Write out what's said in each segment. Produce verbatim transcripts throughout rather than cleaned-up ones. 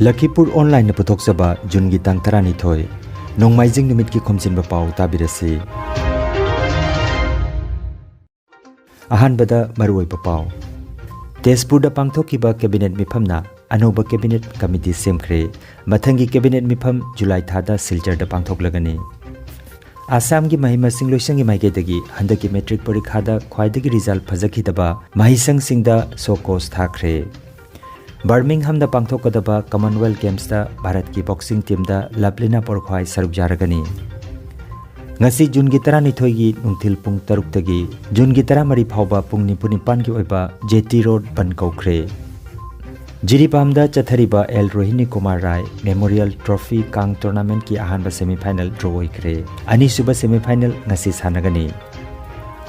ꯂꯈꯤꯄꯨꯔ ꯑꯣꯟꯂꯥꯏꯟꯅ ꯄꯨꯊꯣꯛꯆꯕ ꯖꯨꯟꯒꯤ ꯇꯥꯡ ꯇꯔꯥꯅꯤꯊꯣꯏ, ꯅꯣꯡꯃꯥꯏꯖꯤꯡ ꯅꯨꯃꯤꯠꯀꯤ ꯈꯣꯝꯖꯤꯟꯕ ꯄꯥꯎ ꯇꯥꯕꯤꯔꯁꯤ꯫ ꯑꯍꯥꯟꯕꯗ ꯃꯔꯨꯑꯣꯏꯕ ꯄꯥꯎ꯫ ꯇꯦꯖꯄꯨꯔꯗ ꯄꯥꯡꯊꯣꯛꯈꯤꯕ ꯀꯦꯕꯤꯅꯦꯠ ꯃꯤꯐꯝꯅ ꯑꯅꯧꯕ ꯀꯦꯕꯤꯅꯦꯠ ꯀꯃꯤꯇꯤ ꯁꯦꯝꯈ꯭ꯔꯦ꯫ ꯃꯊꯪꯒꯤ ꯀꯦꯕꯤꯅꯦꯠ ꯃꯤꯐꯝ ꯖꯨꯂꯥꯏ ꯊꯥꯗ ꯁꯤꯜꯆꯔꯗ ꯄꯥꯡꯊꯣꯛꯂꯒꯅꯤ꯫ ꯑꯁꯥꯝꯒꯤ ꯃꯍꯩ ꯃꯁꯤꯡ ꯂꯣꯏꯁꯪꯒꯤ ꯃꯥꯏꯀꯩꯗꯒꯤ ꯍꯟꯗꯛꯀꯤ ꯃꯦꯇ꯭ꯔꯤꯛ ꯄꯔꯤꯈꯥꯗ ꯈ꯭ꯋꯥꯏꯗꯒꯤ ꯔꯤꯖꯜ ꯐꯖꯈꯤꯗꯕ ꯃꯍꯩꯁꯪꯁꯤꯡꯗ ꯁꯣ ꯀꯣꯁ ꯊꯥꯈ꯭ꯔꯦ꯫ ꯕꯔꯃꯤꯡꯍꯝꯗ ꯄꯥꯡꯊꯣꯛꯀꯗꯕ ꯀꯃꯟꯋꯦꯜꯊ ꯒꯦꯝꯁꯇ ꯚꯥꯔꯠꯀꯤ ꯕꯣꯛꯁꯤꯡ ꯇꯤꯝꯗ ꯂꯚꯂꯤꯅꯥ ꯄꯣꯔꯈ꯭ꯋꯥꯏ ꯁꯔꯨꯛ ꯌꯥꯔꯒꯅꯤ꯫ ꯉꯁꯤ ꯖꯨꯟꯒꯤ ꯇꯔꯥꯅꯤꯊꯣꯏꯒꯤ ꯅꯨꯡꯊꯤꯜ ꯄꯨꯡ ꯇꯔꯨꯛꯇꯒꯤ ꯖꯨꯟꯒꯤ ꯇꯔꯥꯃꯔꯤ ꯐꯥꯎꯕ ꯄꯨꯡ ꯅꯤꯐꯨ ꯅꯤꯄꯥꯟꯒꯤ ꯑꯣꯏꯕ ꯖꯦ ꯇꯤ ꯔꯣꯗ ꯕꯟ ꯀꯧꯈ꯭ꯔꯦ꯫ ꯖꯤꯔꯤꯕꯥꯝꯗ ꯆꯠꯊꯔꯤꯕ ꯑꯦꯜ ꯔꯣꯍꯤꯅꯤ ꯀꯨꯃꯥꯔ ꯔꯥꯏ ꯃꯦꯃꯣꯔꯤꯌꯦꯜ ꯇ꯭ꯔꯣꯐꯤ ꯀꯥꯡ ꯇꯣꯔꯅꯥꯃꯦꯟꯠꯀꯤ ꯑꯍꯥꯟꯕ ꯁꯦꯃꯤꯐꯥꯏꯅꯦꯜ ꯗ꯭ꯔꯣ ꯑꯣꯏꯈ꯭ꯔꯦ꯫ ꯑꯅꯤꯁꯨꯕ ꯁꯦꯃꯤꯐꯥꯏꯅꯦꯜ ꯉꯁꯤ ꯁꯥꯟꯅꯒꯅꯤ꯫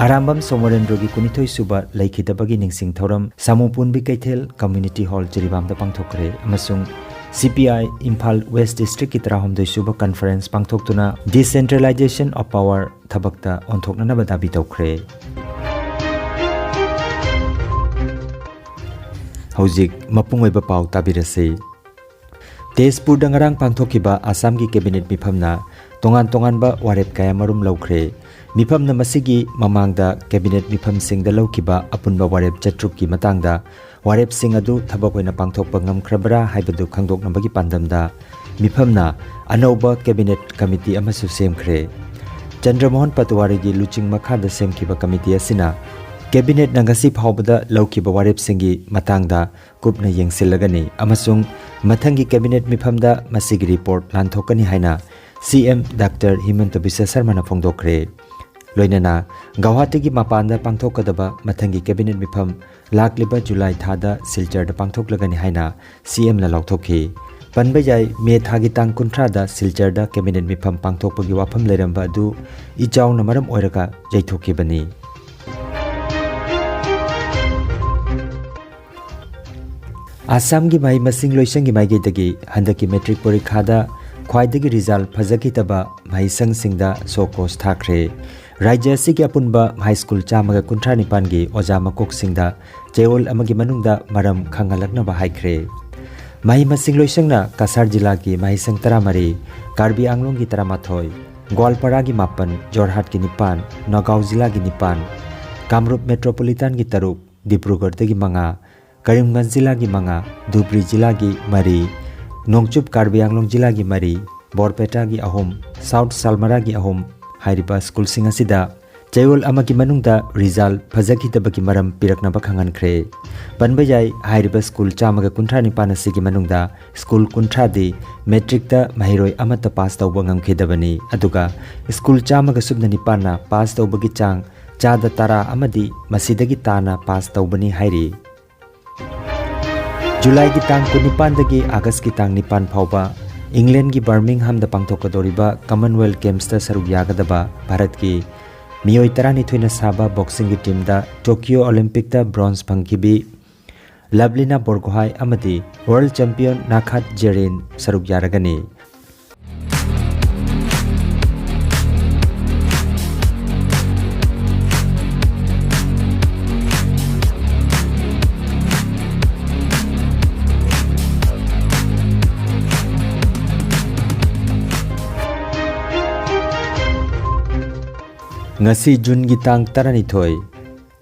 ꯑꯔꯥꯝꯕꯝ ꯁꯣꯃꯣꯔꯦꯟꯗ꯭ꯔꯣꯒꯤ ꯀꯨꯟꯅꯤꯊꯣꯏ ꯁꯨꯕ ꯂꯩꯈꯤꯗꯕꯒꯤ ꯅꯤꯡꯁꯤꯡ ꯊꯧꯔꯝ ꯁꯥꯃꯨꯄꯨꯟꯕꯤ ꯀꯩꯊꯦꯜ ꯀꯝꯃ꯭ꯌꯨꯅꯤꯇꯤ ꯍꯣꯜ ꯖꯤꯔꯤꯕꯥꯝꯗ ꯄꯥꯡꯊꯣꯛꯈ꯭ꯔꯦ ꯑꯃꯁꯨꯡ ꯁꯤ ꯄꯤ ꯑꯥꯏ ꯏꯝꯐꯥꯜ ꯋꯦꯁ ꯗꯤꯁꯇ꯭ꯔꯤꯛꯀꯤ ꯇꯔꯥꯍꯨꯝꯗꯣꯏ ꯁꯨꯕ ꯀꯟꯐꯔꯦꯟꯁ ꯄꯥꯡꯊꯣꯛꯇꯨꯅ Decentralization of Power ꯊꯕꯛꯇ ꯑꯣꯟꯊꯣꯛꯅꯅꯕ ꯗꯥꯕꯤ ꯇꯧꯈ꯭ꯔꯦ꯫ ꯍꯧꯖꯤꯛ ꯃꯄꯨꯡ ꯑꯣꯏꯕ ꯄꯥꯎ ꯇꯥꯕꯤꯔꯁꯤ꯫ ꯇꯦꯖꯄꯨꯔꯗ ꯉꯔꯥꯡ ꯄꯥꯡꯊꯣꯛꯈꯤꯕ ꯑꯁꯥꯝꯒꯤ ꯀꯦꯕꯤꯅꯦꯠ ꯃꯤꯐꯝꯅ ꯇꯣꯉꯥꯟ ꯇꯣꯉꯥꯟꯕ ꯋꯥꯔꯦꯞ ꯀꯌꯥꯃꯔꯨꯝ ꯂꯧꯈ꯭ꯔꯦ꯫ ꯃꯤꯐꯝꯅ ꯃꯁꯤꯒꯤ ꯃꯃꯥꯡꯗ ꯀꯦꯕꯤꯅꯦꯠ ꯃꯤꯐꯝꯁꯤꯡꯗ ꯂꯧꯈꯤꯕ ꯑꯄꯨꯟꯕ ꯋꯥꯔꯦꯞ ꯆꯥꯇ꯭ꯔꯨꯛꯀꯤ ꯃꯇꯥꯡꯗ ꯋꯥꯔꯦꯞꯁꯤꯡ ꯑꯗꯨ ꯊꯕꯛ ꯑꯣꯏꯅ ꯄꯥꯡꯊꯣꯛꯄ ꯉꯝꯈ꯭ꯔꯕ꯭ꯔꯥ ꯍꯥꯏꯕꯗꯨ ꯈꯪꯗꯣꯛꯅꯕꯒꯤ ꯄꯥꯟꯗꯝꯗ ꯃꯤꯐꯝꯅ ꯑꯅꯧꯕ ꯀꯦꯕꯤꯅꯦꯠ ꯀꯃꯤꯇꯤ ꯑꯃꯁꯨ ꯁꯦꯝꯈ꯭ꯔꯦ꯫ ꯆꯟꯗ꯭ꯔꯃꯣꯍꯟ ꯄꯇꯋꯥꯔꯤꯒꯤ ꯂꯨꯆꯤꯡ ꯃꯈꯥꯗ ꯁꯦꯝꯈꯤꯕ ꯀꯃꯤꯇꯤ ꯑꯁꯤꯅ ꯀꯦꯕꯤꯅꯦꯠꯅ ꯉꯁꯤ ꯐꯥꯎꯕꯗ ꯂꯧꯈꯤꯕ ꯋꯥꯔꯦꯞꯁꯤꯡꯒꯤ ꯃꯇꯥꯡꯗ ꯀꯨꯞꯅ ꯌꯦꯡꯁꯤꯜꯂꯒꯅꯤ ꯑꯃꯁꯨꯡ ꯃꯊꯪꯒꯤ ꯀꯦꯕꯤꯅꯦꯠ ꯃꯤꯐꯝꯗ ꯃꯁꯤꯒꯤ ꯔꯤꯄꯣꯔꯠ ꯂꯥꯟꯊꯣꯛꯀꯅꯤ ꯍꯥꯏꯅ ꯁꯤ ꯑꯦꯝ ꯗꯥꯛꯇꯔ ꯍꯤꯃꯟꯇ ꯕꯤꯁ꯭ꯋ ꯁꯔꯃꯅ ꯐꯣꯡꯗꯣꯛꯈ꯭ꯔꯦ꯫ ꯂꯣꯏꯅꯅ ꯒꯧꯍꯥꯇꯤꯒꯤ ꯃꯄꯥꯟꯗ ꯄꯥꯡꯊꯣꯛꯀꯗꯕ ꯃꯊꯪꯒꯤ ꯀꯦꯕꯤꯅꯦꯠ ꯃꯤꯐꯝ ꯂꯥꯛꯂꯤꯕ ꯖꯨꯂꯥꯏ ꯊꯥꯗ ꯁꯤꯜꯆꯔꯗ ꯄꯥꯡꯊꯣꯛꯂꯒꯅꯤ ꯍꯥꯏꯅ ꯁꯤ ꯑꯦꯝꯅ ꯂꯥꯎꯊꯣꯛꯈꯤ꯫ ꯄꯟꯕ ꯌꯥꯏ, ꯃꯦ ꯊꯥꯒꯤ ꯇꯥꯡ ꯀꯨꯟꯊ꯭ꯔꯥꯗ ꯁꯤꯜꯆꯔꯗ ꯀꯦꯕꯤꯅꯦꯠ ꯃꯤꯐꯝ ꯄꯥꯡꯊꯣꯛꯄꯒꯤ ꯋꯥꯐꯝ ꯂꯩꯔꯝꯕ ꯑꯗꯨ ꯏꯆꯥꯎꯅ ꯃꯔꯝ ꯑꯣꯏꯔꯒ ꯌꯩꯊꯣꯛꯈꯤꯕꯅꯤ꯫ ꯑꯁꯥꯝꯒꯤ ꯃꯍꯩ ꯃꯁꯤꯡ ꯂꯣꯏꯁꯪꯒꯤ ꯃꯥꯏꯀꯩꯗꯒꯤ ꯍꯟꯗꯛꯀꯤ ꯃꯦꯇ꯭ꯔꯤꯛ ꯄꯔꯤꯈꯥꯗ ꯈ꯭ꯋꯥꯏꯗꯒꯤ ꯔꯤꯖꯜ ꯐꯖꯈꯤꯗꯕ ꯃꯍꯩꯁꯪꯁꯤꯡꯗ ꯁꯣ ꯀꯣꯁ ꯊꯥꯈ꯭ꯔꯦ꯫ ꯔꯥꯖ꯭ꯌ ꯑꯁꯤꯒꯤ ꯑꯄꯨꯟꯕ ꯍꯥꯏ ꯁ꯭ꯀꯨꯜ ꯆꯥꯝꯃꯒ ꯀꯨꯟꯊ꯭ꯔꯥ ꯅꯤꯄꯥꯟꯒꯤ ꯑꯣꯖꯥ ꯃꯀꯣꯛꯁꯤꯡꯗ ꯆꯌꯣꯜ ꯑꯃꯒꯤ ꯃꯅꯨꯡꯗ ꯃꯔꯝ ꯈꯪꯍꯜꯂꯛꯅꯕ ꯍꯥꯏꯈ꯭ꯔꯦ꯫ ꯃꯍꯩ ꯃꯁꯤꯡ ꯂꯣꯏꯁꯪꯅ ꯀꯁꯥꯔ ꯖꯤꯂꯥꯒꯤ ꯃꯍꯩꯁꯪ ꯇꯔꯥꯃꯔꯤ, ꯀꯥꯔꯕꯤ ꯑꯪꯂꯣꯡꯒꯤ ꯇꯔꯥꯃꯥꯊꯣꯏ, ꯒ꯭ꯋꯥꯜꯄꯥꯔꯥꯒꯤ ꯃꯥꯄꯟ, ꯖꯣꯔꯍꯥꯠꯀꯤ ꯅꯤꯄꯥꯟ, ꯅꯥꯒꯥꯎ ꯖꯤꯂꯥꯒꯤ ꯅꯤꯄꯥꯟ, ꯀꯥꯃꯔꯨꯞ ꯃꯦꯇ꯭ꯔꯣꯄꯣꯂꯤꯇꯥꯟꯒꯤ ꯇꯔꯨꯛ, ꯗꯤꯕ꯭ꯔꯨꯒꯔꯗꯒꯤ ꯃꯉꯥ, ꯀꯔꯤꯝꯒꯟꯖ ꯖꯤꯂꯥꯒꯤ ꯃꯉꯥ, ꯙꯨꯕ꯭ꯔꯤ ꯖꯤꯂꯥꯒꯤ ꯃꯔꯤ, ꯅꯣꯡꯆꯨꯞ ꯀꯥꯔꯕꯤ ꯑꯪꯂꯣꯡ ꯖꯤꯂꯥꯒꯤ ꯃꯔꯤ, ꯕꯣꯔꯄꯦꯇꯥꯒꯤ ꯑꯍꯨꯝ, ꯁꯥꯎꯠ ꯁꯥꯜꯃꯔꯥꯒꯤ ꯑꯍꯨꯝ ꯍꯥꯏꯔꯤꯕ ꯁ꯭ꯀꯨꯜꯁꯤꯡ ꯑꯁꯤꯗ ꯆꯌꯣꯜ ꯑꯃꯒꯤ ꯃꯅꯨꯡꯗ ꯔꯤꯖꯜ ꯐꯖꯈꯤꯗꯕꯒꯤ ꯃꯔꯝ ꯄꯤꯔꯛꯅꯕ ꯈꯪꯍꯟꯈ꯭ꯔꯦ꯫ ꯄꯟꯕ ꯌꯥꯏ, ꯍꯥꯏꯔꯤꯕ ꯁ꯭ꯀꯨꯜ ꯆꯥꯝꯃꯒ ꯀꯨꯟꯊ꯭ꯔꯥ ꯅꯤꯄꯥꯟ ꯑꯁꯤꯒꯤ ꯃꯅꯨꯡꯗ ꯁ꯭ꯀꯨꯜ ꯀꯨꯟꯊ꯭ꯔꯥꯗꯤ ꯃꯦꯇ꯭ꯔꯤꯛꯇ ꯃꯍꯩꯔꯣꯏ ꯑꯃꯠꯇ ꯄꯥꯁ ꯇꯧꯕ ꯉꯝꯈꯤꯗꯕꯅꯤ, ꯑꯗꯨꯒ ꯁ꯭ꯀꯨꯜ ꯆꯥꯝꯃꯒ ꯁꯨꯞꯅ ꯅꯤꯄꯥꯟꯅ ꯄꯥꯁ ꯇꯧꯕꯒꯤ ꯆꯥꯡ ꯆꯥꯗ ꯇꯔꯥ ꯑꯃꯗꯤ ꯃꯁꯤꯗꯒꯤ ꯇꯥꯅ ꯄꯥꯁ ꯇꯧꯕꯅꯤ ꯍꯥꯏꯔꯤ꯫ ꯖꯨꯂꯥꯏꯒꯤ ꯇꯥꯡ ꯀꯨꯟꯅꯤꯄꯥꯟꯗꯒꯤ ꯑꯥꯒꯁꯀꯤ ꯇꯥꯡ ꯅꯤꯄꯥꯟ ꯐꯥꯎꯕ ꯏꯪꯂꯦꯟꯒꯤ ꯕꯔꯃꯤꯡꯍꯥꯝꯗ ꯄꯥꯡꯊꯣꯛꯀꯗꯧꯔꯤꯕ ꯀꯃꯟꯋꯦꯜꯊ ꯒꯦꯝꯁꯇ ꯁꯔꯨꯛ ꯌꯥꯒꯗꯕ ꯚꯥꯔꯠꯀꯤ ꯃꯤꯑꯣꯏ ꯇꯔꯥꯅꯤꯊꯣꯏꯅ ꯁꯥꯕ ꯕꯣꯛꯁꯤꯡꯒꯤ ꯇꯤꯝꯗ ꯇꯣꯀꯤꯌꯣ ꯑꯣꯂꯤꯝꯄꯤꯛꯇ ꯕ꯭ꯔꯣꯟꯖ ꯐꯪꯈꯤꯕꯤ ꯂꯚꯂꯤꯅꯥ ꯕꯣꯔꯒꯣꯍꯥꯏ ꯑꯃꯗꯤ ꯋꯥꯔꯜꯗ ꯆꯦꯝꯄꯤꯌꯟ ꯅꯥꯈꯥꯠ ꯖꯦꯔꯤꯟ ꯁꯔꯨꯛ ꯌꯥꯔꯒꯅꯤ꯫ ꯉꯁꯤ ꯖꯨꯟꯒꯤ ꯇꯥꯡ ꯇꯔꯥꯅꯤꯊꯣꯏ,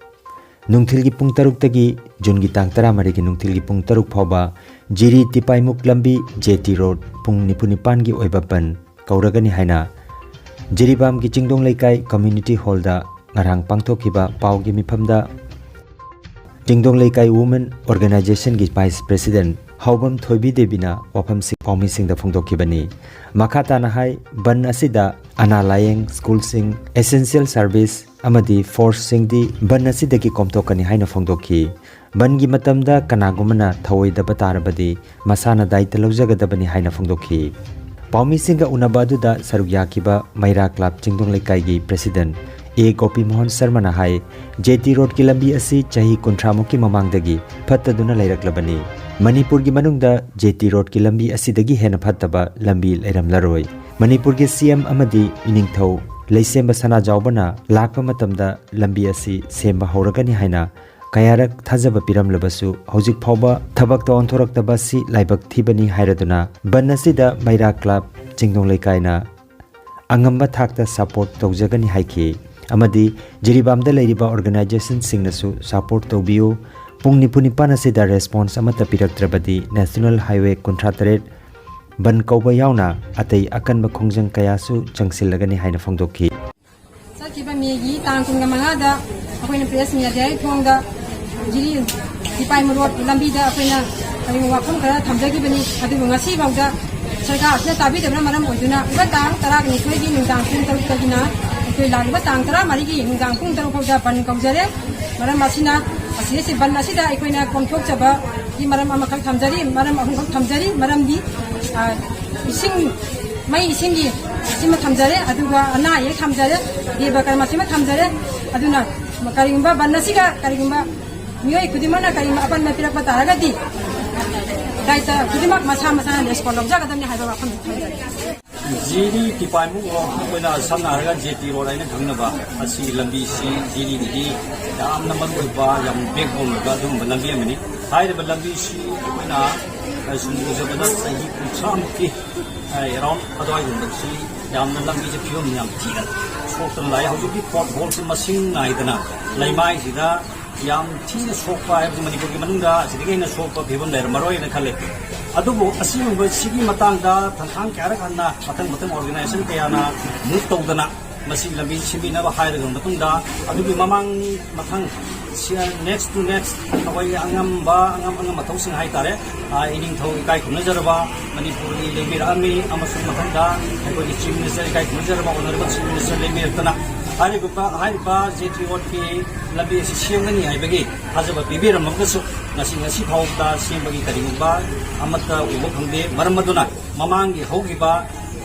ꯅꯨꯡꯊꯤꯜꯒꯤ ꯄꯨꯡ ꯇꯔꯨꯛꯇꯒꯤ ꯖꯨꯟꯒꯤ ꯇꯥꯡ ꯇꯔꯥꯃꯔꯤꯒꯤ ꯅꯨꯡꯊꯤꯜꯒꯤ ꯄꯨꯡ ꯇꯔꯨꯛ ꯐꯥꯎꯕ ꯖꯤꯔꯤ ꯇꯤꯄꯥꯏꯃꯨꯛ ꯂꯝꯕꯤ, ꯖꯦ ꯇꯤ ꯔꯣꯗ, ꯄꯨꯡ ꯅꯤꯐꯨ ꯅꯤꯄꯥꯟꯒꯤ ꯑꯣꯏꯕ ꯕꯟ ꯀꯧꯔꯒꯅꯤ ꯍꯥꯏꯅ ꯖꯤꯔꯤꯕꯥꯝꯒꯤ ꯆꯤꯡꯗꯣꯡ ꯂꯩꯀꯥꯏ ꯀꯝꯃ꯭ꯌꯨꯅꯤꯇꯤ ꯍꯣꯜꯗ ꯉꯔꯥꯡ ꯄꯥꯡꯊꯣꯛꯈꯤꯕ ꯄꯥꯎꯒꯤ ꯃꯤꯐꯝꯗ ꯆꯤꯡꯗꯣꯡ ꯂꯩꯀꯥꯏ ꯋꯨꯃꯦꯟ ꯑꯣꯔꯒꯅꯥꯏꯖꯦꯁꯟꯒꯤ ꯚꯥꯏꯁ ꯄ꯭ꯔꯦꯁꯤꯗꯦꯟꯠ ꯍꯥꯎꯕꯝ ꯊꯣꯏꯕꯤ ꯗꯦꯕꯤꯅ ꯋꯥꯐꯝꯁꯤꯡ ꯄꯥꯎꯃꯤꯁꯤꯡꯗ ꯐꯣꯡꯗꯣꯛꯈꯤꯕꯅꯤ꯫ ꯃꯈꯥ ꯇꯥꯅ ꯍꯥꯏ, ꯕꯟ ꯑꯁꯤꯗ ꯑꯅꯥ ꯂꯥꯌꯦꯡ, ꯁ꯭ꯀꯨꯜꯁꯤꯡ, ꯑꯦꯁꯦꯟꯁꯤꯌꯦꯜ ꯁꯔꯚꯤꯁ ꯑꯃꯗꯤ ꯐꯣꯔꯁꯁꯤꯡꯗꯤ ꯕꯟ ꯑꯁꯤꯗꯒꯤ ꯀꯣꯝꯊꯣꯛꯀꯅꯤ ꯍꯥꯏꯅ ꯐꯣꯡꯗꯣꯛꯈꯤ꯫ ꯕꯟꯒꯤ ꯃꯇꯝꯗ ꯀꯅꯥꯒꯨꯝꯕꯅ ꯊꯧꯑꯣꯏꯗꯕ ꯇꯥꯔꯕꯗꯤ ꯃꯁꯥꯅ ꯗꯥꯏꯇ ꯂꯧꯖꯒꯗꯕꯅꯤ ꯍꯥꯏꯅ ꯐꯣꯡꯗꯣꯛꯈꯤ꯫ ꯄꯥꯎꯃꯤꯁꯤꯡꯒ ꯎꯅꯕ ꯑꯗꯨꯗ ꯁꯔꯨꯛ ꯌꯥꯈꯤꯕ ꯃꯩꯔꯥ ꯀ꯭ꯂꯕ ꯆꯤꯡꯗꯣꯡ ꯂꯩꯀꯥꯏꯒꯤ ꯄ꯭ꯔꯦꯁꯤꯗꯦꯟꯠ ꯑꯦ ꯒꯣꯄꯤ ꯃꯣꯍꯟ ꯁꯔꯃꯅ ꯍꯥꯏ, ꯖꯦ ꯇꯤ ꯔꯣꯗꯀꯤ ꯂꯝꯕꯤ ꯑꯁꯤ ꯆꯍꯤ ꯀꯨꯟꯊ꯭ꯔꯥ ꯃꯨꯛꯀꯤ ꯃꯃꯥꯡꯗꯒꯤ ꯐꯠꯇꯗꯨꯅ ꯂꯩꯔꯛꯂꯕꯅꯤ꯫ ꯃꯅꯤꯄꯨꯔꯒꯤ ꯃꯅꯨꯡꯗ ꯖꯦ ꯇꯤ ꯔꯣꯗꯀꯤ ꯂꯝꯕꯤ ꯑꯁꯤꯗꯒꯤ ꯍꯦꯟꯅ ꯐꯠꯇꯕ ꯂꯝꯕꯤ ꯂꯩꯔꯝꯂꯔꯣꯏ꯫ ꯃꯅꯤꯄꯨꯔꯒꯤ ꯁꯤ ꯑꯦꯝ ꯑꯃꯗꯤ ꯏꯅꯤꯡꯊꯧ ꯂꯩꯁꯦꯝꯕ ꯁꯅꯥꯖꯥꯎꯕꯅ ꯂꯥꯛꯄ ꯃꯇꯝꯗ ꯂꯝꯕꯤ ꯑꯁꯤ ꯁꯦꯝꯕ ꯍꯧꯔꯒꯅꯤ ꯍꯥꯏꯅ ꯀꯌꯥꯔꯛ ꯊꯥꯖꯕ ꯄꯤꯔꯝꯂꯕꯁꯨ ꯍꯧꯖꯤꯛ ꯐꯥꯎꯕ ꯊꯕꯛꯇ ꯑꯣꯟꯊꯣꯔꯛꯇꯕ ꯑꯁꯤ ꯂꯥꯏꯕꯛ ꯊꯤꯕꯅꯤ ꯍꯥꯏꯔꯗꯨꯅ ꯕꯟ ꯑꯁꯤꯗ ꯃꯩꯔꯥ ꯀ꯭ꯂꯕ ꯆꯤꯡꯗꯣꯡ ꯂꯩꯀꯥꯏꯅ ꯑꯉꯝꯕ ꯊꯥꯛꯇ ꯁꯄꯣꯔꯠ ꯇꯧꯖꯒꯅꯤ ꯍꯥꯏꯈꯤ꯫ ꯑꯃꯗꯤ ꯖꯤꯔꯤꯕꯥꯝꯗ ꯂꯩꯔꯤꯕ ꯑꯣꯔꯒꯅꯥꯏꯖꯦꯁꯟꯁꯤꯡꯅꯁꯨ ꯁꯄꯣꯔꯠ ꯇꯧꯕꯤꯌꯨ꯫ ꯄꯨꯡ ꯅꯤꯐꯨ ꯅꯤꯄꯥꯟ ꯑꯁꯤꯗ ꯔꯦꯁꯄꯣꯟꯁ ꯑꯃꯠꯇ ꯄꯤꯔꯛꯇ꯭ꯔꯕꯗꯤ ꯅꯦꯁꯅꯦꯜ ꯍꯥꯏꯋꯦ ꯀꯨꯟꯊ꯭ꯔꯥ ꯇꯔꯦꯠ ꯕꯟ ꯀꯧꯕ ꯌꯥꯎꯅ ꯑꯇꯩ ꯑꯀꯟꯕ ꯈꯣꯡꯖꯪ ꯀꯌꯥꯁꯨ ꯆꯪꯁꯤꯜꯂꯒꯅꯤ ꯍꯥꯏꯅ ꯐꯣꯡꯗꯣꯛꯈꯤ꯫ ꯆꯠꯈꯤꯕ ꯃꯦꯒꯤ ꯇꯥꯡ ꯀꯨꯟꯒ ꯃꯉꯥꯗ ꯑꯩꯈꯣꯏꯅ ꯄ꯭ꯔꯦꯁ ꯃꯤꯗꯤꯌꯥꯒꯤ ꯊꯣꯡꯗ ꯖꯤꯔꯤ ꯇꯤꯄꯥꯏꯃꯨ ꯔꯣꯗ ꯂꯝꯕꯤꯗ ꯑꯩꯈꯣꯏꯅ ꯀꯔꯤꯒꯨꯝꯕ ꯋꯥꯐꯝ ꯈꯔ ꯊꯝꯖꯈꯤꯕꯅꯤ꯫ ꯑꯗꯨꯕꯨ ꯉꯁꯤ ꯐꯥꯎꯗ ꯁꯔꯀꯥꯔ ꯑꯁꯤꯅ ꯇꯥꯕꯤꯗꯕꯅ ꯃꯔꯝ ꯑꯣꯏꯗꯨꯅ ꯍꯧꯖꯤꯛ ꯇꯥꯡ ꯇꯔꯥꯅꯤꯊꯣꯏꯒꯤ ꯅꯨꯡꯗꯥꯡ ꯄꯨꯡ ꯇꯔꯨꯛꯇꯒꯤꯅ ꯑꯩꯈꯣꯏ ꯂꯥꯛꯂꯤꯕ ꯇꯥꯡ ꯇꯔꯥꯃꯔꯤꯒꯤ ꯅꯨꯡꯗꯥꯡ ꯄꯨꯡ ꯇꯔꯨꯛ ꯐꯥꯎꯗ ꯕꯟ ꯀꯧꯖꯔꯦ꯫ ꯃꯔꯝ ꯑꯁꯤꯅ ꯑꯁꯤ ꯑꯁꯤ ꯕꯟ ꯑꯁꯤꯗ ꯑꯩꯈꯣꯏꯅ ꯀꯣꯝꯊꯣꯛꯆꯕꯒꯤ ꯃꯔꯝ ꯑꯃꯈꯛ ꯊꯝꯖꯔꯤ, ꯃꯔꯝ ꯑꯍꯨꯝꯈꯛ ꯊꯝꯖꯔꯤ꯫ ꯃꯔꯝꯗꯤ, ꯑ, ꯏꯁꯤꯡ, ꯃꯩ ꯏꯁꯤꯡꯒꯤ ꯁꯤꯃ ꯊꯝꯖꯔꯦ, ꯑꯗꯨꯒ ꯑꯅꯥ ꯑꯌꯦꯛ ꯊꯝꯖꯔꯦ, ꯗꯦꯕ ꯀꯔꯃ ꯁꯤꯃ ꯊꯝꯖꯔꯦ꯫ ꯑꯗꯨꯅ ꯀꯔꯤꯒꯨꯝꯕ ꯕꯟ ꯑꯁꯤꯒ ꯀꯔꯤꯒꯨꯝꯕ ꯃꯤꯑꯣꯏ ꯈꯨꯗꯤꯡꯃꯛꯅ ꯀꯔꯤꯒꯨꯝꯕ ꯑꯄꯟꯕ ꯄꯤꯔꯛꯄ ꯇꯥꯔꯒꯗꯤ ꯗꯥꯏꯇ ꯈꯨꯗꯤꯡꯃꯛ ꯃꯁꯥ ꯃꯁꯥꯅ ꯔꯦꯁꯄꯣꯟ ꯂꯧꯖꯒꯗꯕꯅꯤ ꯍꯥꯏꯕ ꯋꯥꯐꯝꯁꯤ ꯊꯝꯖꯔꯤ꯫ ꯖꯤꯔꯤ ꯇꯤꯄꯥꯏꯃꯨ ꯑꯩꯈꯣꯏꯅ ꯁꯝꯅ ꯍꯥꯏꯔꯒ ꯖꯦ ꯇꯤ ꯔꯣꯗ ꯍꯥꯏꯅ ꯈꯪꯅꯕ ꯑꯁꯤꯒꯤ ꯂꯝꯕꯤꯁꯤ ꯖꯤꯔꯤꯒꯤꯗꯤ ꯌꯥꯝꯅ ꯃꯔꯨ ꯑꯣꯏꯕ, ꯌꯥꯝ ꯕꯦꯛꯕꯣꯟ ꯑꯣꯏꯕ ꯑꯗꯨꯒꯨꯝꯕ ꯂꯝꯕꯤ ꯑꯃꯅꯤ꯫ ꯍꯥꯏꯔꯤꯕ ꯂꯝꯕꯤꯁꯤ ꯑꯩꯈꯣꯏꯅ, ꯑ, ꯁꯨꯝ ꯎꯖꯕꯗ ꯆꯍꯤ ꯀꯨꯟꯊ꯭ꯔꯥꯃꯨꯛꯀꯤ, ꯑ, ꯑꯦꯔꯥꯎꯟ ꯑꯗꯨꯋꯥꯏꯒꯨꯝꯕꯁꯤ ꯌꯥꯝꯅ ꯂꯝꯕꯤꯁꯦ ꯐꯤꯕꯝ ꯌꯥꯝ ꯊꯤꯅ ꯁꯣꯛꯇꯅ ꯂꯥꯛꯑꯦ꯫ ꯍꯧꯖꯤꯛꯇꯤ ꯄꯣꯠ ꯍꯣꯜꯁꯦ ꯃꯁꯤꯡ ꯅꯥꯏꯗꯅ ꯂꯩꯃꯥꯏꯁꯤꯗ ꯌꯥꯝ ꯊꯤꯅ ꯁꯣꯛꯄ ꯍꯥꯏꯕꯗꯤ ꯃꯅꯤꯄꯨꯔꯒꯤ ꯃꯅꯨꯡꯗ ꯑꯁꯤꯗꯒꯤ ꯍꯦꯟꯅ ꯁꯣꯛꯄ ꯐꯤꯕꯝ ꯂꯩꯔꯝꯃꯔꯣꯏꯅ ꯈꯜꯂꯤ꯫ ꯑꯗꯨꯕꯨ ꯑꯁꯤꯒꯨꯝꯕ ꯁꯤꯒꯤ ꯃꯇꯥꯡꯗ ꯊꯪꯈꯥꯡ ꯀꯌꯥꯔꯛ ꯍꯟꯅ ꯃꯊꯪ ꯃꯊꯪ ꯑꯣꯔꯒꯅꯥꯏꯖꯦꯁꯟ ꯀꯌꯥꯅ ꯃꯨꯚ ꯇꯧꯗꯅ ꯃꯁꯤ ꯂꯝꯕꯤ ꯁꯦꯝꯕꯤꯅꯕ ꯍꯥꯏꯔꯕ ꯃꯇꯨꯡꯗ ꯑꯗꯨꯒꯤ ꯃꯃꯥꯡ ꯃꯊꯪ next to next ꯑꯩꯈꯣꯏꯒꯤ ꯑꯉꯝꯕ, ꯑꯉꯝ ꯑꯉꯝꯕ ꯃꯊꯧꯁꯤꯡ ꯍꯥꯏꯇꯥꯔꯦ, ꯑ, ꯏꯅꯤꯡꯊꯧ ꯏꯀꯥꯏ ꯈꯨꯝꯅꯖꯔꯕ ꯃꯅꯤꯄꯨꯔꯒꯤ ꯂꯩꯕꯤꯔꯛꯑꯝꯃꯤ ꯑꯃꯁꯨꯡ ꯃꯊꯪꯗ ꯑꯩꯈꯣꯏꯒꯤ Chief Minister ꯏꯀꯥꯏ ꯈꯨꯝꯅꯖꯔꯕ Honourable Chief Minister ꯂꯩꯕꯤꯔꯛꯇꯅ ꯍꯥꯏꯔꯤꯕ, ꯍꯥꯏꯔꯤꯕ ꯖꯦ ꯇꯤ ꯔꯣꯗꯀꯤ ꯂꯝꯕꯤ ꯑꯁꯤ ꯁꯦꯝꯒꯅꯤ ꯍꯥꯏꯕꯒꯤ ꯊꯥꯖꯕ ꯄꯤꯕꯤꯔꯝꯃꯒꯁꯨ ꯉꯁꯤ, ꯉꯁꯤ ꯐꯥꯎꯕꯗ ꯁꯦꯝꯕꯒꯤ ꯀꯔꯤꯒꯨꯝꯕ ꯑꯃꯠꯇ ꯎꯕ ꯐꯪꯗꯦ꯫ ꯃꯔꯝ ꯑꯗꯨꯅ ꯃꯃꯥꯡꯒꯤ ꯍꯧꯈꯤꯕ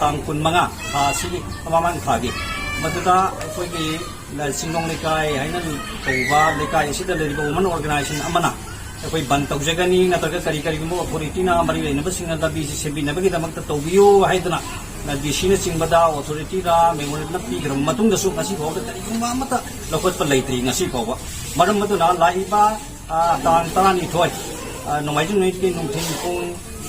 ꯇꯥꯡ ꯀꯨꯟꯃꯉꯥ ꯊꯥ ꯑꯁꯤꯒꯤ, ꯃꯃꯥꯡ ꯊꯥꯒꯤ, ꯃꯗꯨꯗ ꯑꯩꯈꯣꯏꯒꯤ ꯆꯤꯡꯗꯣꯡ ꯂꯩꯀꯥꯏ ꯍꯥꯏꯅ ꯀꯧꯕ ꯂꯩꯀꯥꯏ ꯑꯁꯤꯗ ꯂꯩꯔꯤꯕ women organization ꯑꯃꯅ ꯑꯩꯈꯣꯏ ꯕꯟ ꯇꯧꯖꯒꯅꯤ, ꯅꯠꯇ꯭ꯔꯒ ꯀꯔꯤ ꯀꯔꯤꯒꯨꯝꯕ authorityꯅ ꯃꯔꯤ ꯂꯩꯅꯕꯁꯤꯡꯅ ꯂꯝꯕꯤꯁꯤ ꯁꯦꯝꯕꯤꯅꯕꯒꯤꯗꯃꯛꯇ ꯇꯧꯕꯤꯌꯨ ꯍꯥꯏꯗꯅ ꯗꯤ ꯁꯤꯅꯆꯤꯡꯕꯗ ꯑꯣꯊꯣꯔꯤꯇꯤꯗ ꯃꯦꯃꯣꯔꯦꯟꯗꯝ ꯄꯤꯈ꯭ꯔꯕ ꯃꯇꯨꯡꯗꯁꯨ ꯉꯁꯤ ꯐꯥꯎꯕꯗ ꯀꯔꯤꯒꯨꯝꯕ ꯑꯃꯠꯇ ꯂꯧꯈꯠꯄ ꯂꯩꯇ꯭ꯔꯤ꯫ ꯉꯁꯤ ꯐꯥꯎꯕ ꯃꯔꯝ ꯑꯗꯨꯅ ꯂꯥꯛꯏꯕ, ꯑ, ꯇꯥꯡ ꯇꯔꯥꯅꯤꯊꯣꯏ, ꯑ, ꯅꯣꯡꯃꯥꯏꯖꯤꯡ ꯅꯨꯃꯤꯠꯀꯤ ꯅꯨꯡꯊꯤꯜ ꯄꯨꯡ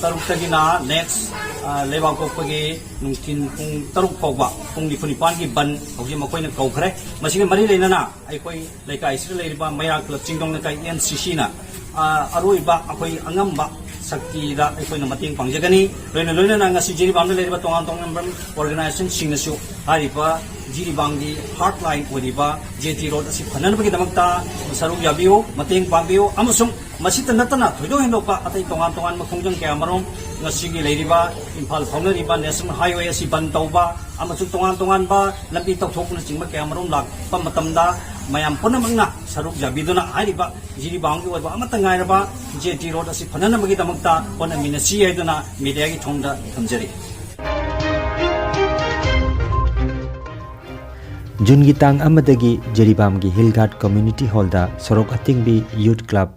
ꯇꯔꯨꯛꯇꯒꯤꯅ next, ꯑ, ꯂꯩꯕꯥꯛꯄꯣꯛꯄꯒꯤ ꯅꯨꯡꯊꯤꯜ ꯄꯨꯡ ꯇꯔꯨꯛ ꯐꯥꯎꯕ ꯄꯨꯡ ꯅꯤꯐꯨ ꯅꯤꯄꯥꯟꯒꯤ ꯕꯟ ꯍꯧꯖꯤꯛ ꯃꯈꯣꯏꯅ ꯀꯧꯈ꯭ꯔꯦ꯫ ꯃꯁꯤꯒ ꯃꯔꯤ ꯂꯩꯅꯅ ꯑꯩꯈꯣꯏ ꯂꯩꯀꯥꯏꯁꯤꯗ ꯂꯩꯔꯤꯕ ꯃꯩꯔꯥ ꯀ꯭ꯂꯕ ꯆꯤꯡꯗꯣꯡ ꯂꯩꯀꯥꯏ ꯑꯦꯟ ꯁꯤ ꯁꯤꯅ, ꯑ, ꯑꯔꯣꯏꯕ ꯑꯩꯈꯣꯏ ꯑꯉꯝꯕ ꯁꯛꯇꯤꯗ ꯑꯩꯈꯣꯏꯅ ꯃꯇꯦꯡ ꯄꯥꯡꯖꯒꯅꯤ꯫ ꯂꯣꯏꯅ ꯂꯣꯏꯅꯅ ꯉꯁꯤ ꯖꯤꯔꯤꯕꯥꯝꯗ ꯂꯩꯔꯤꯕ ꯇꯣꯉꯥꯟ ꯇꯣꯉꯥꯟꯕ organizationꯁꯤꯡꯅꯁꯨ ꯍꯥꯏꯔꯤꯕ ꯖꯤꯔꯤꯕꯥꯝꯒꯤ heartline ꯑꯣꯏꯔꯤꯕ ꯖꯦ ꯇꯤ ꯔꯣꯗ ꯑꯁꯤ ꯐꯅꯅꯕꯒꯤꯗꯃꯛꯇ ꯁꯔꯨꯛ ꯌꯥꯕꯤꯌꯨ, ꯃꯇꯦꯡ ꯄꯥꯡꯕꯤꯌꯨ, ꯑꯃꯁꯨꯡ ꯃꯁꯤꯇ ꯅꯠꯇꯅ ꯊꯣꯏꯗꯣꯛ ꯍꯦꯟꯗꯣꯛꯄ ꯑꯇꯩ ꯇꯣꯉꯥꯟ ꯇꯣꯉꯥꯟꯕ ꯈꯣꯡꯖꯪ ꯀꯌꯥ ꯃꯔꯨꯝ ꯉꯁꯤꯒꯤ ꯂꯩꯔꯤꯕ ꯏꯝꯐꯥꯜ ꯐꯥꯎꯅꯔꯤꯕ national highway ꯑꯁꯤ ꯕꯟ ꯇꯧꯕ ꯑꯃꯁꯨꯡ ꯇꯣꯉꯥꯟ ꯇꯣꯉꯥꯟꯕ ꯂꯝꯕꯤ ꯇꯧꯊꯣꯛꯄꯅꯆꯤꯡꯕ ꯀꯌꯥ ꯃꯔꯨꯝ ꯂꯥꯛꯄ ꯃꯇꯝꯗ ꯃꯌꯥꯝ ꯄꯨꯝꯅꯃꯛꯅ ꯁꯔꯨꯛ ꯌꯥꯕꯤꯗꯨꯅ ꯍꯥꯏꯔꯤꯕ ꯖꯤꯔꯤꯕꯥꯝꯒꯤ ꯑꯣꯏꯕ ꯑꯃꯠꯇ ꯉꯥꯏꯔꯕ ꯖꯦ ꯇꯤ ꯔꯣꯗ ꯑꯁꯤ ꯐꯅꯅꯕꯒꯤꯗꯃꯛꯇ ꯍꯣꯠꯅꯃꯤꯟꯅꯁꯤ ꯍꯥꯏꯗꯨꯅ mediaꯒꯤ ꯊꯣꯡꯗ ꯊꯝꯖꯔꯤ꯫ ꯖꯨꯟꯒꯤ ꯇꯥꯡ ꯑꯃꯗꯒꯤ ꯖꯤꯔꯤꯕꯥꯝꯒꯤ ꯍꯤꯜ ꯒꯥꯔꯗ ꯀꯝꯃ꯭ꯌꯨꯅꯤꯇꯤ ꯍꯣꯜꯗ ꯁꯣꯔꯣꯛ ꯑꯇꯤꯡꯕꯤ ꯌꯨꯊ ꯀ꯭ꯂꯕ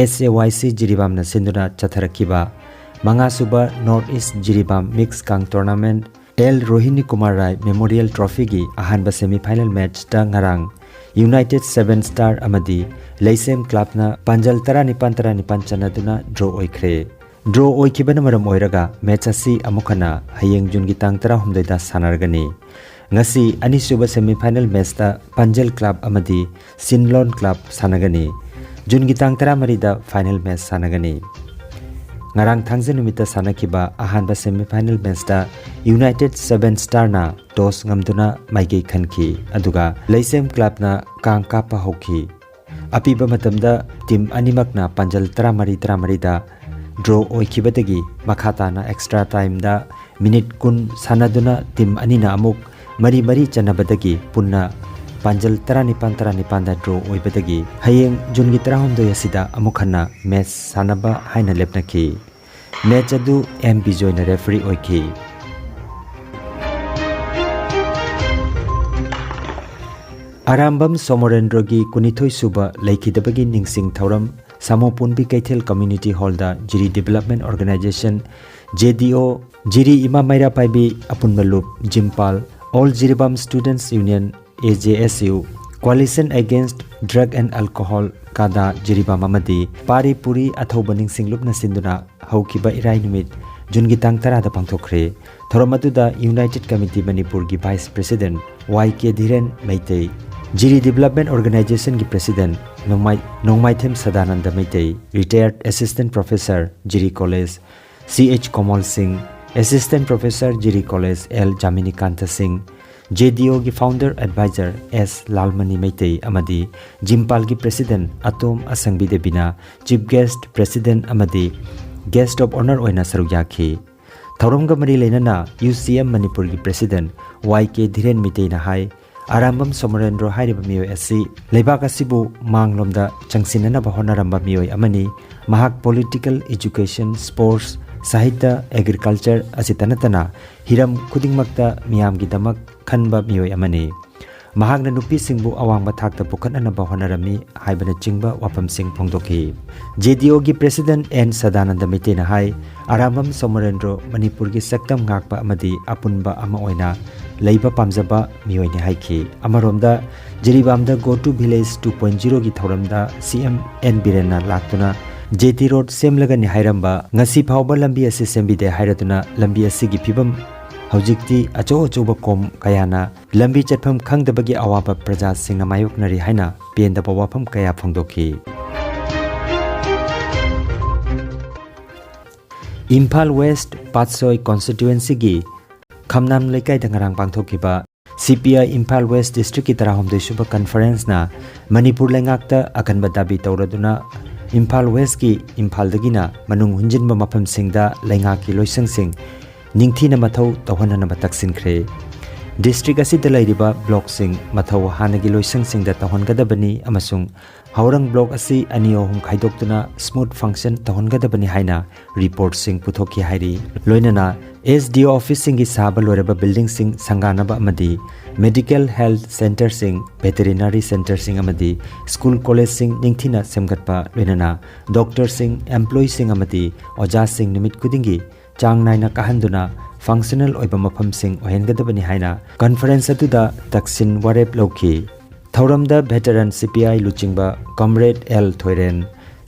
ꯑꯦꯁ ꯑꯦ ꯋꯥꯏ ꯁꯤ ꯖꯤꯔꯤꯕꯥꯝꯅ ꯁꯤꯟꯗꯨꯅ ꯆꯠꯊꯔꯛꯈꯤꯕ ꯃꯉꯥꯁꯨꯕ ꯅꯣꯔꯠ ꯏꯁ ꯖꯤꯔꯤꯕꯥꯝ ꯃꯤꯛꯁ ꯀꯥꯡ ꯇꯣꯔꯅꯥꯃꯦꯟꯠ ꯑꯦꯜ ꯔꯣꯍꯤꯅꯤ ꯀꯨꯃꯥꯔ ꯔꯥꯏ ꯃꯦꯃꯣꯔꯤꯌꯦꯜ ꯇ꯭ꯔꯣꯐꯤꯒꯤ ꯑꯍꯥꯟꯕ ꯁꯦꯃꯤꯐꯥꯏꯅꯦꯜ ꯃꯦꯠꯆꯇ ꯉꯔꯥꯡ ꯌꯨꯅꯥꯏꯇꯦꯗ ꯁꯦꯚꯦꯟ ꯁ꯭ꯇꯥꯔ ꯑꯃꯗꯤ ꯂꯩꯁꯦꯝ ꯀ꯭ꯂꯕꯅ ꯄꯥꯟꯖꯜ ꯇꯔꯥꯅꯤꯄꯥꯟ ꯇꯔꯥꯅꯤꯄꯥꯟ ꯆꯟꯅꯗꯨꯅ ꯗ꯭ꯔꯣ ꯑꯣꯏꯈ꯭ꯔꯦ꯫ ꯗ꯭ꯔꯣ ꯑꯣꯏꯈꯤꯕꯅ ꯃꯔꯝ ꯑꯣꯏꯔꯒ ꯃꯦꯆ ꯑꯁꯤ ꯑꯃꯨꯛ ꯍꯟꯅ ꯍꯌꯦꯡ ꯖꯨꯟꯒꯤ ꯇꯥꯡ ꯇꯔꯥꯍꯨꯝꯗꯣꯏꯗ ꯁꯥꯟꯅꯔꯒꯅꯤ꯫ ꯉꯁꯤ ꯑꯅꯤꯁꯨꯕ ꯁꯦꯃꯤꯐꯥꯏꯅꯦꯜ ꯃꯦꯆꯇ ꯄꯥꯟꯖꯜ ꯀ꯭ꯂꯕ ꯑꯃꯗꯤ ꯁꯤꯟꯂꯣꯟ ꯀ꯭ꯂꯕ ꯁꯥꯟꯅꯒꯅꯤ꯫ ꯖꯨꯟꯒꯤ ꯇꯥꯡ ꯇꯔꯥꯃꯔꯤꯗ ꯐꯥꯏꯅꯦꯜ ꯃꯦꯆ ꯁꯥꯟꯅꯒꯅꯤ꯫ ꯉꯔꯥꯡ ꯊꯥꯡꯖ ꯅꯨꯃꯤꯠꯇ ꯁꯥꯟꯅꯈꯤꯕ ꯑꯍꯥꯟꯕ ꯁꯦꯃꯤꯐꯥꯏꯅꯦꯜ ꯃꯦꯆꯇ ꯌꯨꯅꯥꯏꯇꯦꯗ ꯁꯦꯚꯦꯟ ꯁ꯭ꯇꯥꯔꯅ ꯇꯣꯁ ꯉꯝꯗꯨꯅ ꯃꯥꯏꯀꯩ ꯈꯟꯈꯤ, ꯑꯗꯨꯒ ꯂꯩꯁꯦꯝ ꯀ꯭ꯂꯕꯅ ꯀꯥꯡ ꯀꯥꯞꯄ ꯍꯧꯈꯤ꯫ ꯑꯄꯤꯕ ꯃꯇꯝꯗ ꯇꯤꯝ ꯑꯅꯤꯃꯛꯅ ꯄꯥꯟꯖꯜ ꯇꯔꯥꯃꯔꯤ ꯇꯔꯥꯃꯔꯤꯗ ꯗ꯭ꯔꯣ ꯑꯣꯏꯈꯤꯕꯗꯒꯤ ꯃꯈꯥ ꯇꯥꯅ ꯑꯦꯛꯁꯇ꯭ꯔꯥ ꯇꯥꯏꯝꯗ ꯃꯤꯅꯤꯠ ꯀꯨꯟ ꯁꯥꯟꯅꯗꯨꯅ ꯇꯤꯝ ꯑꯅꯤꯅ ꯑꯃꯨꯛ ꯃꯔꯤ ꯃꯔꯤ ꯆꯟꯅꯕꯗꯒꯤ ꯄꯨꯟꯅ ꯄꯥꯟꯖꯜ ꯇꯔꯥꯅꯤꯄꯥꯟ ꯇꯔꯥꯅꯤꯄꯥꯟꯗ ꯗ꯭ꯔꯣ ꯑꯣꯏꯕꯗꯒꯤ ꯍꯌꯦꯡ ꯖꯨꯟꯒꯤ ꯇꯔꯥꯍꯨꯝꯗꯣꯏ ꯑꯁꯤꯗ ꯑꯃꯨꯛ ꯍꯟꯅ ꯃꯦꯆ ꯁꯥꯟꯅꯕ ꯍꯥꯏꯅ ꯂꯦꯞꯅꯈꯤ꯫ ꯃꯦꯆ ꯑꯗꯨ ꯑꯦꯝ ꯕꯤꯖꯣꯏꯅ ꯔꯦꯐꯔꯤ ꯑꯣꯏꯈꯤ꯫ ꯑꯔꯥꯝꯕꯝ ꯁꯣꯃꯣꯔꯦꯟꯗ꯭ꯔꯣꯒꯤ ꯀꯨꯟꯅꯤꯊꯣꯏ ꯁꯨꯕ ꯂꯩꯈꯤꯗꯕꯒꯤ ꯅꯤꯡꯁꯤꯡ ꯊꯧꯔꯝ ꯁꯥꯃꯣꯄꯨꯟꯕꯤ ꯀꯩꯊꯦꯜ ꯀꯝꯃ꯭ꯌꯨꯅꯤꯇꯤ ꯍꯣꯜꯗ ꯖꯤꯔꯤ ꯗꯤꯚꯦꯂꯞꯃꯦꯟ ꯑꯣꯔꯒꯅꯥꯏꯖꯦꯁꯟ, ꯖꯦ ꯗꯤ ꯑꯣ, ꯖꯤꯔꯤ ꯏꯃꯥ ꯃꯩꯔꯥ ꯄꯥꯏꯕꯤ ꯑꯄꯨꯟꯕ ꯂꯨꯞ, ꯖꯤꯝꯄꯥꯜ, All Jiribam Students Union, A J S U, Coalition Against Drug and Alcohol, ꯀꯥꯗꯥ Jiribam ꯑꯃꯗꯤ ꯄꯥꯔꯤ ꯄꯨꯔꯤ ꯑꯊꯧꯕ ꯅꯤꯡꯁꯤꯡ ꯂꯨꯞꯅ ꯁꯤꯟꯗꯨꯅ ꯍꯧꯈꯤꯕ ꯏꯔꯥꯏ ꯅꯨꯃꯤꯠ, ꯖꯨꯟꯒꯤ ꯇꯥꯡ ꯇꯔꯥꯗ ꯄꯥꯡꯊꯣꯛꯈ꯭ꯔꯦ꯫ ꯊꯧꯔꯝ ꯑꯗꯨꯗ United Committee ꯃꯅꯤꯄꯨꯔꯒꯤ Vice President ꯋꯥꯏ ꯀꯦ ꯙꯤꯔꯦꯟ ꯃꯩꯇꯩ, ꯖꯤꯔꯤ Development Organization ꯒꯤ President ꯅꯣꯡꯃꯥꯏ-, Nongmaithem Sadananda Meitei, Retired Assistant Professor, Jiri College, C H Komol Singh, Assistant Professor, Jiri College, L Jaminikanta Singh, J ꯗꯤ ꯑꯣꯒꯤ Founder Advisor ꯑꯦꯁ ꯂꯥꯜꯃꯅꯤ ꯃꯩꯇꯩ ꯑꯃꯗꯤ ꯖꯤꯝꯄꯥꯜꯒꯤ President ꯑꯇꯣꯝ ꯑꯁꯪꯕꯤ ꯗꯦꯕꯤꯅ Chief Guest, President ꯑꯃꯗꯤ Guest of Honour ꯑꯣꯏꯅ ꯁꯔꯨꯛ ꯌꯥꯈꯤ꯫ ꯊꯧꯔꯝꯒ ꯃꯔꯤ ꯂꯩꯅꯅ ꯌꯨ ꯁꯤ ꯑꯦꯝ ꯃꯅꯤꯄꯨꯔꯒꯤ President ꯋꯥꯏ ꯀꯦ ꯙꯤꯔꯦꯟ ꯃꯩꯇꯩꯅ ꯍꯥꯏ, ꯑꯔꯥꯝꯕꯝ ꯁꯣꯃꯣꯔꯦꯟꯗ꯭ꯔꯣ ꯍꯥꯏꯔꯤꯕ ꯃꯤꯑꯣꯏ ꯑꯁꯤ ꯂꯩꯕꯥꯛ ꯑꯁꯤꯕꯨ ꯃꯥꯡꯂꯣꯝꯗ ꯆꯪꯁꯤꯟꯅꯅꯕ ꯍꯣꯠꯅꯔꯝꯕ ꯃꯤꯑꯣꯏ ꯑꯃꯅꯤ꯫ ꯃꯍꯥꯛ political, education, sports, ꯁꯥꯍꯤꯇ꯭ꯌ, agriculture ꯑꯁꯤꯇ ꯅꯠꯇꯅ ꯍꯤꯔꯝ ꯈꯨꯗꯤꯡꯃꯛꯇ ꯃꯤꯌꯥꯝꯒꯤꯗꯃꯛ ꯈꯟꯕ ꯃꯤꯑꯣꯏ ꯑꯃꯅꯤ꯫ ꯃꯍꯥꯛꯅ ꯅꯨꯄꯤꯁꯤꯡꯕꯨ ꯑꯋꯥꯡꯕ ꯊꯥꯛꯇ ꯄꯨꯈꯠꯅꯅꯕ ꯍꯣꯠꯅꯔꯝꯃꯤ ꯍꯥꯏꯕꯅꯆꯤꯡꯕ ꯋꯥꯐꯝꯁꯤꯡ ꯐꯣꯡꯗꯣꯛꯈꯤ꯫ ꯖꯦ ꯗꯤ ꯑꯣꯒꯤ President ꯑꯦꯟ ꯁꯗꯥꯅꯟꯗ ꯃꯩꯇꯩꯅ ꯍꯥꯏ, ꯑꯔꯥꯝꯕꯝ ꯁꯣꯃꯣꯔꯦꯟꯗ꯭ꯔꯣ ꯃꯅꯤꯄꯨꯔꯒꯤ ꯁꯛꯇꯝ ꯉꯥꯛꯄ ꯑꯃꯗꯤ ꯑꯄꯨꯟꯕ ꯑꯃ ꯑꯣꯏꯅ ꯂꯩꯕ ꯄꯥꯝꯖꯕ ꯃꯤꯑꯣꯏꯅꯤ ꯍꯥꯏꯈꯤ꯫ ꯑꯃꯔꯣꯝꯗ, ꯖꯤꯔꯤꯕꯥꯝꯗ Go to Village two point zero ꯒꯤ ꯊꯧꯔꯝꯗ ꯁꯤ ꯑꯦꯝ ꯑꯦꯟ ꯕꯤꯔꯦꯟꯅ ꯂꯥꯛꯇꯨꯅ J T Road ꯁꯦꯝꯂꯒꯅꯤ ꯍꯥꯏꯔꯝꯕ, ꯉꯁꯤ ꯐꯥꯎꯕ ꯂꯝꯕꯤ ꯑꯁꯤ ꯁꯦꯝꯕꯤꯗꯦ ꯍꯥꯏꯔꯗꯨꯅ ꯂꯝꯕꯤ ꯑꯁꯤꯒꯤ ꯐꯤꯕꯝ ꯍꯧꯖꯤꯛꯇꯤ ꯑꯆꯧ ꯑꯆꯧꯕ ꯀꯣꯝ ꯀꯌꯥꯅ ꯂꯝꯕꯤ ꯆꯠꯐꯝ ꯈꯪꯗꯕꯒꯤ ꯑꯋꯥꯕ ꯄ꯭ꯔꯖꯥꯁꯤꯡꯅ ꯃꯥꯌꯣꯛꯅꯔꯤ ꯍꯥꯏꯅ ꯄꯦꯟꯗꯕ ꯋꯥꯐꯝ ꯀꯌꯥ ꯐꯣꯡꯗꯣꯛꯈꯤ꯫ ꯏꯝꯐꯥꯜ West ꯄꯥꯠꯁꯣꯏ constituency ꯒꯤ ꯈꯝꯅꯥꯝ ꯂꯩꯀꯥꯏꯗ ꯉꯔꯥꯡ ꯄꯥꯡꯊꯣꯛꯈꯤꯕ C P I Imphal West District ꯀꯤ ꯇꯔꯥꯍꯨꯝꯗꯣꯏ ꯁꯨꯕ conference ꯅ ꯃꯅꯤꯄꯨꯔ ꯂꯩꯉꯥꯛꯇ ꯑꯀꯟꯕ ꯗꯥꯕꯤ ꯇꯧꯔꯗꯨꯅ ꯏꯝꯐꯥꯜ West ꯀꯤ ꯏꯝꯐꯥꯜꯗꯒꯤꯅ ꯃꯅꯨꯡ ꯍꯨꯟꯖꯤꯟꯕ ꯃꯐꯝꯁꯤꯡꯗ ꯂꯩꯉꯥꯛꯀꯤ ꯂꯣꯏꯁꯪꯁꯤꯡ ꯅꯤꯡꯊꯤꯅ ꯃꯊꯧ ꯇꯧꯍꯟꯅꯅꯕ ꯇꯛꯁꯤꯟꯈ꯭ꯔꯦ꯫ District ꯑꯁꯤꯗ ꯂꯩꯔꯤꯕ block ꯁꯤꯡ ꯃꯊꯧ ꯍꯥꯟꯅꯒꯤ ꯂꯣꯏꯁꯪꯁꯤꯡꯗ ꯇꯧꯍꯟꯒꯗꯕꯅꯤ ꯑꯃꯁꯨꯡ ꯍꯧꯔꯪ block ꯑꯁꯤ ꯑꯅꯤ ꯑꯍꯨꯝ ꯈꯥꯏꯗꯣꯛꯇꯨꯅ smooth function ꯇꯧꯍꯟꯒꯗꯕꯅꯤ ꯍꯥꯏꯅ report ꯁꯤꯡ ꯄꯨꯊꯣꯛꯈꯤ ꯍꯥꯏꯔꯤ꯫ ꯂꯣꯏꯅꯅ S D O office ꯁꯤꯡꯒꯤ ꯁꯥꯕ ꯂꯣꯏꯔꯕ building ꯁꯤꯡ ꯁꯪꯒꯥꯅꯕ ꯑꯃꯗꯤ medical health centre ꯁꯤꯡ, veterinary centre ꯁꯤꯡ ꯑꯃꯗꯤ school college ꯁꯤꯡ ꯅꯤꯡꯊꯤꯅ ꯁꯦꯝꯒꯠꯄ, ꯂꯣꯏꯅꯅ doctor ꯁꯤꯡ, employee ꯁꯤꯡ ꯑꯃꯗꯤ ꯑꯣꯖꯥꯁꯤꯡ ꯅꯨꯃꯤꯠ ꯈꯨꯗꯤꯡꯒꯤ ꯆꯥꯡ ꯅꯥꯏꯅ ꯀꯥꯍꯟꯗꯨꯅ functional ꯑꯣꯏꯕ ꯃꯐꯝꯁꯤꯡ ꯑꯣꯏꯍꯟꯒꯗꯕꯅꯤ ꯍꯥꯏꯅ conference ꯑꯗꯨꯗ ꯇꯛꯁꯤꯟ ꯋꯥꯔꯦꯞ ꯂꯧꯈꯤ꯫ ꯊꯧꯔꯝꯗ veteran C P I ꯂꯨꯆꯤꯡꯕ Comrade L ꯊꯣꯏꯔꯦꯟ,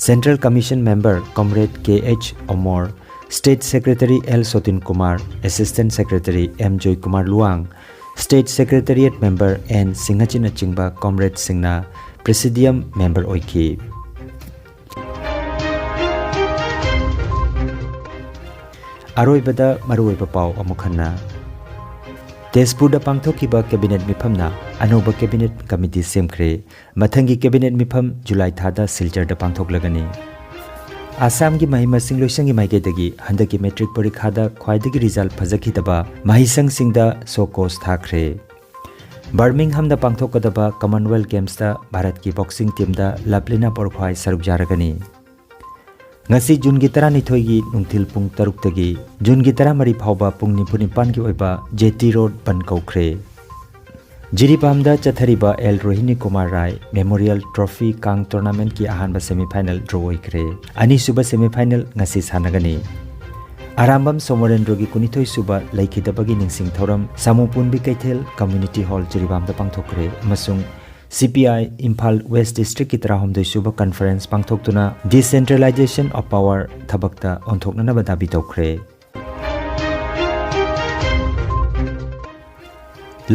Central Commission member Comrade K H ꯑꯃꯣꯔ, State Secretary L ꯁꯣꯇꯤꯟ Kumar, Assistant Secretary M ꯖꯣꯏ Kumar Luwang, State Secretariat member N ꯁꯤꯡꯍꯆꯤꯟꯅꯆꯤꯡꯕ comrade ꯁꯤꯡꯅ presidium member ꯑꯣꯏꯈꯤ꯫ ꯑꯔꯣꯏꯕꯗ ꯃꯔꯨꯑꯣꯏꯕ ꯄꯥꯎ ꯑꯃꯨꯛ ꯍꯟꯅ꯫ ꯇꯦꯖꯄꯨꯔꯗ ꯄꯥꯡꯊꯣꯛꯈꯤꯕ cabinet ꯃꯤꯐꯝꯅ ꯑꯅꯧꯕ cabinet committee ꯁꯦꯝꯈ꯭ꯔꯦ꯫ ꯃꯊꯪꯒꯤ cabinet ꯃꯤꯐꯝ ꯖꯨꯂꯥꯏ ꯊꯥꯗ ꯁꯤꯜꯆꯔꯗ ꯄꯥꯡꯊꯣꯛꯂꯒꯅꯤ꯫ ꯑꯁꯥꯝꯒꯤ ꯃꯍꯩ ꯃꯁꯤꯡ ꯂꯣꯏꯁꯪꯒꯤ ꯃꯥꯏꯀꯩꯗꯒꯤ ꯍꯟꯗꯛꯀꯤ matric ꯄꯔꯤꯈꯥꯗ ꯈ꯭ꯋꯥꯏꯗꯒꯤ result ꯐꯖꯈꯤꯗꯕ ꯃꯍꯩꯁꯪꯁꯤꯡꯗ show cause ꯊꯥꯈ꯭ꯔꯦ꯫ ꯕꯔꯃꯤꯡꯍꯝꯗ ꯄꯥꯡꯊꯣꯛꯀꯗꯕ Commonwealth Gamesꯇ ꯚꯥꯔꯠꯀꯤ boxing teamꯗ ꯂꯚꯂꯤꯅꯥ ꯄꯣꯔꯈ꯭ꯋꯥꯏ ꯁꯔꯨꯛ ꯌꯥꯔꯒꯅꯤ꯫ ꯉꯁꯤ ꯖꯨꯟꯒꯤ ꯇꯔꯥꯅꯤꯊꯣꯏꯒꯤ ꯅꯨꯡꯊꯤꯜ ꯄꯨꯡ ꯇꯔꯨꯛꯇꯒꯤ ꯖꯨꯟꯒꯤ ꯇꯔꯥꯃꯔꯤ ꯐꯥꯎꯕ ꯄꯨꯡ ꯅꯤꯐꯨ ꯅꯤꯄꯥꯟꯒꯤ ꯑꯣꯏꯕ J T Road ꯕꯟ ꯀꯧꯈ꯭ꯔꯦ꯫ ꯖꯤꯔꯤꯕꯥꯝꯗ ꯆꯠꯊꯔꯤꯕ ꯑꯦꯜ ꯔꯣꯍꯤꯅꯤ ꯀꯨꯃꯥꯔ ꯔꯥꯏ Memorial Trophy ꯀꯥꯡ tournamentꯀꯤ ꯑꯍꯥꯟꯕ semifinal draw ꯑꯣꯏꯈ꯭ꯔꯦ꯫ ꯑꯅꯤꯁꯨꯕ semifinal ꯉꯁꯤ ꯁꯥꯟꯅꯒꯅꯤ꯫ ꯑꯔꯥꯝꯕꯝ ꯁꯣꯃꯣꯔꯦꯟꯗ꯭ꯔꯣꯒꯤ ꯀꯨꯟꯅꯤꯊꯣꯏ ꯁꯨꯕ ꯂꯩꯈꯤꯗꯕꯒꯤ ꯅꯤꯡꯁꯤꯡ ꯊꯧꯔꯝ ꯁꯥꯃꯨꯄꯨꯟꯕꯤ ꯀꯩꯊꯦꯜ Community Hall ꯖꯤꯔꯤꯕꯥꯝꯗ ꯄꯥꯡꯊꯣꯛꯈ꯭ꯔꯦ ꯑꯃꯁꯨꯡ C P I Imphal West Districtꯀꯤ ꯇꯔꯥꯍꯨꯝꯗꯣꯏ ꯁꯨꯕ conference ꯄꯥꯡꯊꯣꯛꯇꯨꯅ Decentralization of Power ꯊꯕꯛꯇ ꯑꯣꯟꯊꯣꯛꯅꯅꯕ ꯗꯥꯕꯤ ꯇꯧꯈ꯭ꯔꯦ꯫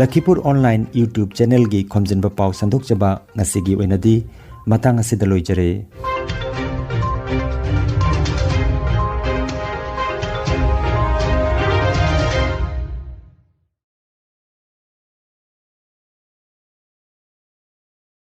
ꯂꯈꯤꯄꯨꯔ online YouTube channelꯒꯤ ꯈꯣꯝꯖꯤꯟꯕ ꯄꯥꯎ ꯁꯟꯗꯣꯛꯆꯕ ꯉꯁꯤꯒꯤ ꯑꯣꯏꯅꯗꯤ ꯃꯇꯥꯡ ꯑꯁꯤꯗ ꯂꯣꯏꯖꯔꯦ꯫